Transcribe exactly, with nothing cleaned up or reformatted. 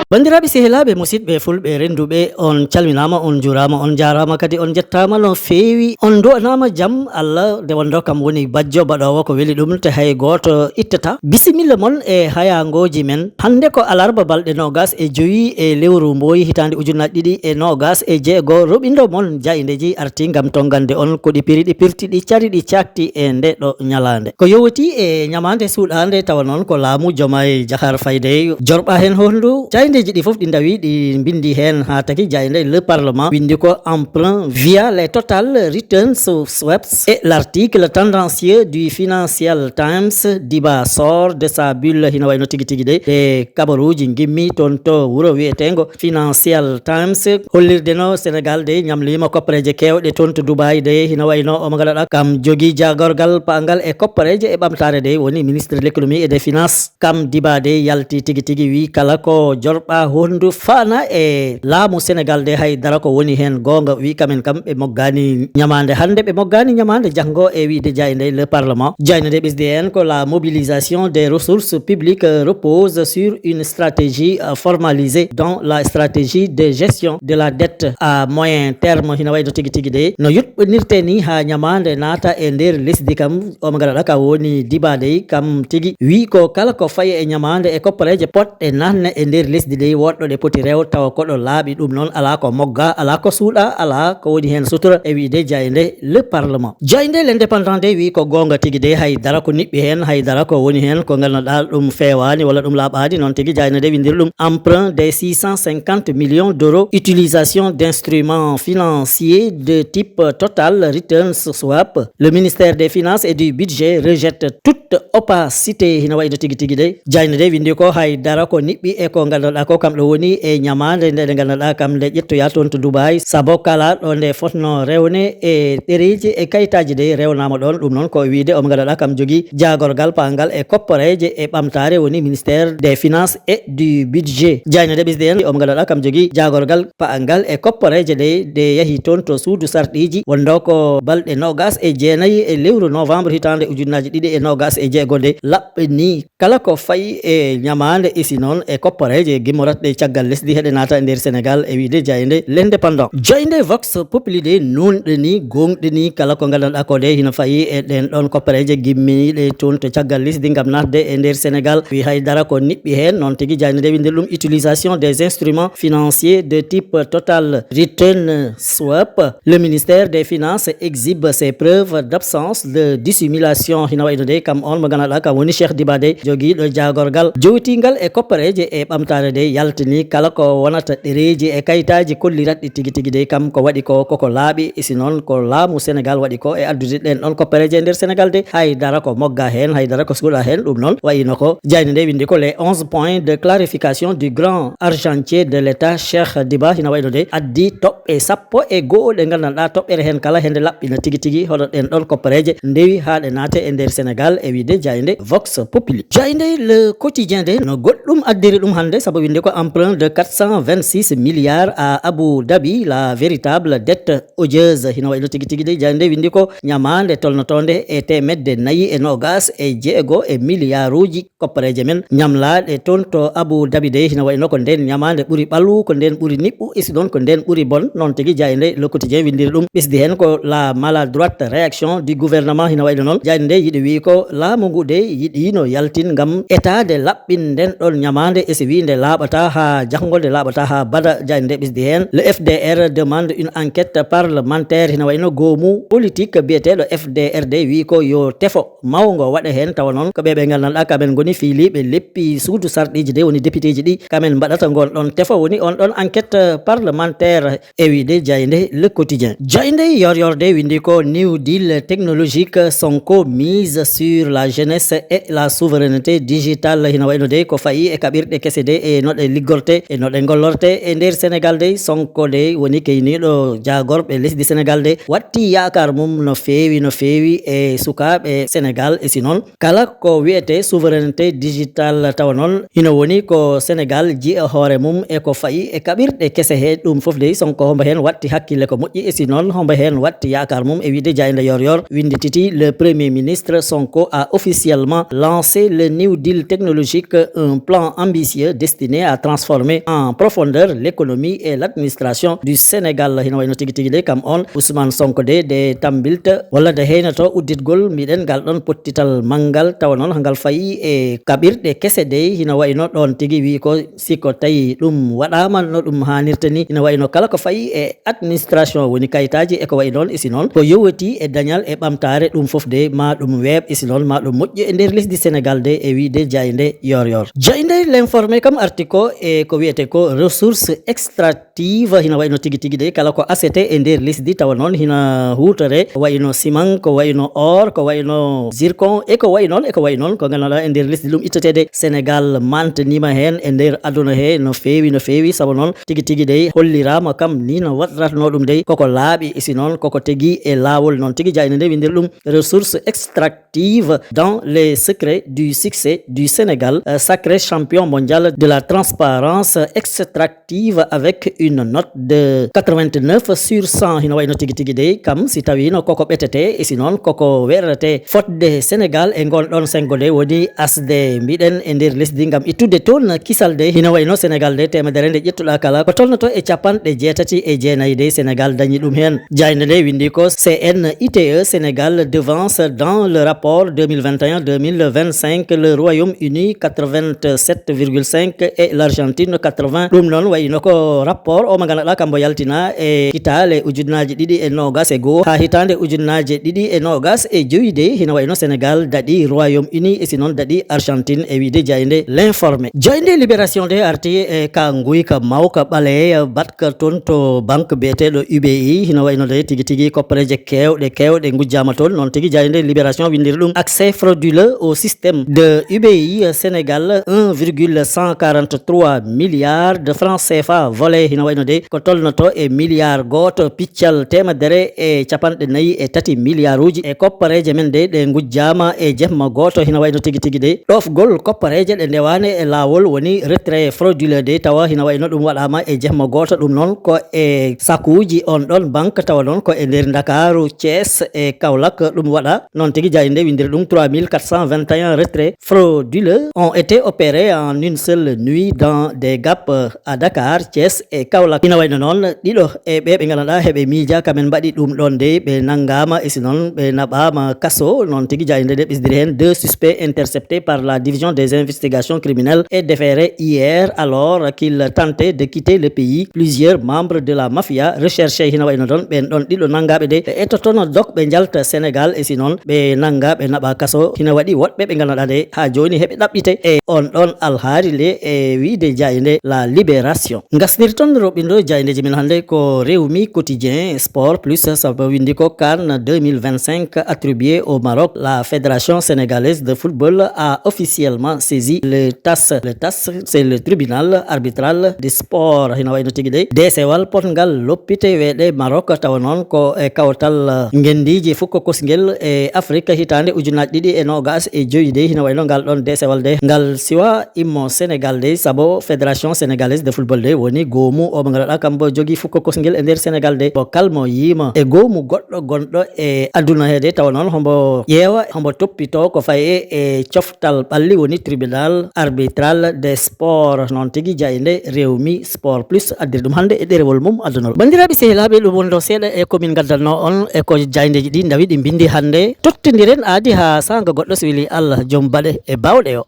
Banndiraaɓe, sehilaaɓe, musidɓe fulɓe rennduɓe, on calminaama, on njuuraama, on njaaraama kadi, on njettaama no feewi, on nduwanaama jam Allah, nde wonndo kam woni bajjo baɗoowo ko weli ɗum, te hay gooto ittata. Bisimilla mon e hayaangooji men. Hannde ko alarba, balɗe noogas e jowi e lewru mbooyi, hitaande ujunnaji ɗiɗi e noogas e jeego. Roɓindo mon Jaayndeji arti ngam tonngande on ko ɗi piri, ɗi pirti, ɗi cari, ɗi caakti e nde ɗo ñalaande. Ko yowiti e ñamaande suuɗaande, tawa noon ko laamu Jomaay Jahar Fay dey jorɓa heen hohndu. Jaayndeeji ɗi fof ɗi ndawi, ɗi mbinndi heen haa tagi. Jaaynde Le Parlement winndi ko emprunt via les Total Return Swaps et l'article tendancieux du Financial Times, Diba sort de sa bulle, hino wayno tigi tigi de, ɗe kabaruuji ngimmi toon to wuro wiyeteengo Financial Times, hollirde no Senegal de ñamliima koppareeje keewɗe toon to Dubai de, hino wayno omo ngalaɗa kam jogii jaagorgal paangal e koppareeje e ɓamtaare de, woni ministre de l'économie et des finances. Kam Diba de yalti tigi tigi, wi kala ko jorɓa hondu faana e laamu Senegal de, hay dara ko woni heen goonga, wi kamen kam ɓe moggaani ñamaande hannde, ɓe moggaani ñamaande janngo, e wiide jaaynde Le Parlement. Jaaynde nde ɓesdi heen ko la mobilisation des ressources publiques repose sur une stratégie, euh, formalisée dans la stratégie de gestion de la dette à moyen terme. Hino wayno tigi tigi de no yuɓɓinirte ni haa ñamaande naata e nder lesdi kam. Omo ngalaɗa ka woni Diba dey, kam tigi wi ko kala ko fayi e ñamaande e koppareeje potɗe nanne e nder lesdi dey, woɗɗo ɗe poti rew tawa koɗo laaɓi. Ɗum noon alaa ko mogga, alaa ko suuɗa, alaa ko woni heen sutura, e wiide jaaynde Le Parlement. Jaaynde L'Indépendant dey wi ko goonga tigi dey, hay dara ko niɓɓi heen, hay dara ko woni heen ko ngannduɗaa ɗum feewaani walla ɗum laaɓaani. Noon tigi jaaynde nde winndiri ɗum emprunt des six cent cinquante millions d'euros, utilisation d'instruments financiers de type Total Return Swap. Le ministère des Finances et du Budget rejette toute opacité. Hino wayno tigi tigi de. Jaaynde nde winndi ko hay dara ko niɓɓi e ko ngannduɗaa ko kam ɗo woni e ñamaande nde, nde ngannduɗaa kam nde ƴettoya toon to Dubai. Sabo kala ɗo nde fotno rewne e ɗereeji e kayitaaji de rewnaama ɗoon. Ɗum noon ko wiide omo ngannduɗaa kam jogii jaagorgal paangal e koppareeje e ɓamtaare, woni ministère des Finances et du Budget. Jaaynde nde ɓesdi heen omo ngannduɗaa kam jogii jaagorgal paangal e koppareeje de, de yahi toon to suudu sarɗiiji, wonndo ko balɗe noogas e jeenayi e lewru novembre hitaande ujunnaaji ɗiɗi e noogas e jeego nde laɓɓini kala ko fayi e ñamaande, isi noon e koppareeje gimmoratɗe caggal lesdi heɗe naata e nder Senegal, e wiide jaaynde L'Indépendant. Jaaynde Vox Populi de nuunɗe ni, gooŋɗe ni kala ko ngannduɗaa ko de hino fayi e ɗeen ɗoon koppareeje gimminiiɗe toon to caggal lesdi ngam naatde e nder Senegal. Wi hay dara ko niɓɓi heen. Noon tigi jaaynde nde winndiri ɗum utilisation des instruments financiers de type Total Return Swap. Le ministère des Finances exhibe ses preuves d'absence de dissimulation. Hino wayno de kam on mo ngannduɗaa kam woni Cheikh Diba de, jogiiɗo jaagorgal jowtiingal e koppareeje e ɓamtaare de, yaltini kala ko wonata ɗereeji e kayitaaji kolliratɗi tigi tigi de kam ko waɗi ko koko laaɓi, e si noon ko laamu Senegal waɗi ko e addude ɗeen ɗoon koppareeje e nder Senegal de, hay dara ko mogga heen, hay dara ko suuɗa heen. Ɗum noon wayino ko jaaynde nde winndi ko les onze points de clarification du grand argentier de l'État, Cheikh Diba. Hino wayno de addi toɓɓe sappo e goo ɗe ngannduɗaa toɓɓere heen kala hende laɓɓina tigi tigi hono ɗeen ɗoon koppareeje ndewi haa ɗe naate e nder Senegal, e wiide jaaynde Vox Populi. Jaaynde Le Quotidien de no goɗɗum addiri ɗum hannde, sabu winnde ko emprunt de quatre cent vingt-six milliards à Abu Dhabi, la véritable dette odieuse. Hino wayno tigi tigi de jaaynde winndi ko ñamaande tolnotoonde e teemedde nayi e noogas e jeego e miliyaaruuji koppareeje men ñamlaaɗe toon to Abu Dhabi de. Hino wayno ko ndeen ñamaande ɓuri ɓalwu, ko ndeen ɓuri niɓɓu, e si noon ko ndeen ɓuri bon. Noon tigi jaaynde Le Quotidien winndiri ɗum, ɓesdi heen ko la maladroite réaction du gouvernement. Hino wayno noon jaaynde nde yiɗi wi ko laamu ngu de yiɗi no yaltin ngam etaade laɓɓin ndeen ɗoon ñamaande, e si wi nde laaɓata haa janngo, nde laaɓata haa bada. Jaaynde nde ɓesdi heen, le F D R demande une enquête parlementaire. Hino wayno goomu politique biyeteeɗo F D R de wi ko yo tefo mawngo waɗe heen, tawa noon ko ɓe ɓe ngannduɗaa kamen ngoni fiiliiɓe leppi suudu sarɗiiji de, woni députéji ɗi, kamen mbaɗata ngon ɗoon tefo, woni on ɗoon enquête parlementaire, e wiide jaaynde Le Quotidien. Jaaynde yor yor de winndi ko New Deal technologique, Sonko mise sur la jeunesse et la souveraineté digitale. Hino wayno de ko fayi e kaɓirɗe kese de e no ɗe liggorte e no ɗe gollorte e nder Senegal dey. Sonko dey woni keyniiɗo jaagorɓe lesdi Senegal dey, watti yaakaar mum no feewi, no feewi e sukaaɓe Senegal. E si noon, kala ko wiyetee souveraineté digitale tawa noon hino woni ko Senegal jiya hoore mum e ko fayi e kaɓirɗe kese he. Ɗum fof dey, Sonko hombo heen watti hakkille ko moƴƴi, e si noon hombo heen watti yaakaar mum e wiyde jaaynde yor yor winndi titi: Le Premier ministre Sonko a officiellement lancé le New Deal technologique, un plan ambitieux destiné à transformer en profondeur l'économie et l'administration du Sénégal. Hino wayno tigi tigi dey, kam on Ousmane Sonko dey, nde tambilta walla nde heynoto udditgol mbiɗen ngal ɗon pottital manngal, tawa noon hangal fayi e kaɓirɗe kese dey, hino wayno ɗon tigi wi ko si ko tawi ɗum waɗaama no ɗum haanirta ni, hino wayno kala ko fayi e administration woni kayitaaji e ko wayi noon, e si noon ko yowiti e dañal e ɓamtaare, ɗum fof dey ma ɗum weeɓ, e si noon ma ɗum moƴƴu e nder lesdi Senegal dey, e wiyde jaaynde yor yor. Jaaynde L'Informé kam arti ko e ko wiyete ko ressource extractive, hino wayno tigi tigi dey kala ko asete e nder lesdi tawa noon hino huutore, ko wayno siman, ko wayno or, ko wayno zircon e ko wayi noon, e ko wayi noon, ko ngannduɗaa e nder lesdi ɗum ittetede. Senegal mantaniima heen e nder aduna he no feewi, no feewi, sabu noon tigi tigi dey holliraama kam ni no waɗratno ɗum dey koko laaɓi, e si noon koko tigi e laawol. Noon tigi jaaynde nde winndiri ɗum ressource extractive dans les secrets du succès du Sénégal, euh, sacré champion mondial de la transparence extractive avec une note de quatre-vingt-neuf sur cent. Hino wayno tigi tigi dey kam si tawino koko ɓetete, e si noon koko werete fodde Senegal e ngon ɗon sengo dey woni asde mbiɗen e nder lesdi ngam ittude toon kisal dey. Hino wayno Senegal dey, temedere nde ƴettuɗa kala ko tolnoto e capanɗe jeetati e jeenayi dey, Senegal dañi ɗum heen. Jaaynde nde winndi ko C N I T E Sénégal devance dans le rapport deux mille vingt et un deux mille vingt-cinq le Royaume-Uni quatre-vingt-sept virgule cinq et l'Argentine quatre-vingts. Ɗum noon wayno ko rapport o mo ngannduɗaa kambo yaltina e hitaale ujunnaaji ɗiɗi e noogas e goo haa hitaande ujunnaaje ɗiɗi e noogas e jowi dey, hino wayno Senegal daɗi Royaume-Uni, e si noon daɗi Argentine, e wiyde jaaynde L'Informé. Jaaynde Libération dey arti e ka nguyka mawka ɓaleeya baɗka toon to banque biyeteeɗo U B I, hino wayno dey tigi tigi koppareeje keewɗe keewɗe ngujjaama toon. Noon tigi jaaynde Libération winndiri ɗum: accès frauduleux au système de U B I Sénégal, un virgule cent quarante-trois milliards de francs C F A volé, hino wayno dey ko tolnoto e milliard gooto piccal teemedere e capanɗe nayi e tati milliarduuji e koppareeje men dey ɗe ngujjaama e jemma gooto. Hino wayno tigi tigi dey ɗofgol koppareeje ɗe ndewaani e laawol woni retrait frauduleux dey, tawa hino wayno ɗum waɗaama e jemma gooto. Ɗum noon ko e sakuuji on ɗon banque, tawa noon ko e nder Ndakaaru, Thiès e Kaolack ɗum waɗa. Noon tigi jaaynde nde winndiri ɗum: trois mille quatre cent vingt et un retraits frauduleux ont été opérés en une seule nuit dans des GAP à Dakar, Thiès e Kaolack. Ina wayno noon ɗiɗo e ɓe ɓe ngannduɗaa heɓe miija kamen mbaɗi ɗum ɗon dey, ɓe nanngaama, e si noon ɓe naɓaama kaso. Noon tigi jaaynde nde ɓesdiri heen: deux suspects interceptés par la division des investigations criminelles et déférés hier alors qu'ils tentaient de quitter le pays. Plusieurs membres de la mafia recherchés, hino wayno ɗon ɓen ɗon ɗiɗo nanngaaɓe dey ɓe ettotono dok ɓe njalta Senegal, e si noon ɓe nannga ɓe naɓa kaso. Hino waɗi woɗɓe ɓe ngannduɗaa dey haa jooni heɓe ɗaɓɓite e on ɗon alhaali le, e wiyde jaaynde La Libération. Ngasniri toon roɓɓindo jaayndeeji men hannde ko Rewmi Quotidien Sport Plus, sabu winndi ko CAN deux mille vingt-cinq attribué au Maroc, la Fédération sénégalaise de football a officiellement saisi le tas. Le tas, c'est le tribunal arbitral du sport. Hino wayno tigi dey, deesewal potngal loppite weeɗe Maroc, tawa noon ko e kawtal ngendiiji fukko kosngel e Afrique hitaande ujunnaaji ɗiɗi e noogas e joyi dey. Hino wayno ngal ɗon deesewal dey ngal siwa immo Senegal dey, sabo Fédération sénégalaise de football dey woni goomu o mo ngannduɗaa kambo jogi fukko kosngel e nder Senegal dey. Bo kalmo yiima e goomu goɗɗo gonɗo e aduna he dey, tawa noon hombo ƴeewa, hombo toppito ko faye e coftal ɓalli woni tribunal arbitral des sports. Noon tigi jaaynde Rewmi Sport Plus addiri ɗum hannde e ɗerewol mum adunol. Banndiraaɓe sehilaaɓe, ɗum wonɗo seeɗa e ko min ngaddanno on e ko jaayndeeji ɗi ndawi ɗi mbinndi hannde. Tottondiren aadi haa saanga goɗɗo, so weli Allah, joom baɗe e baawɗe o.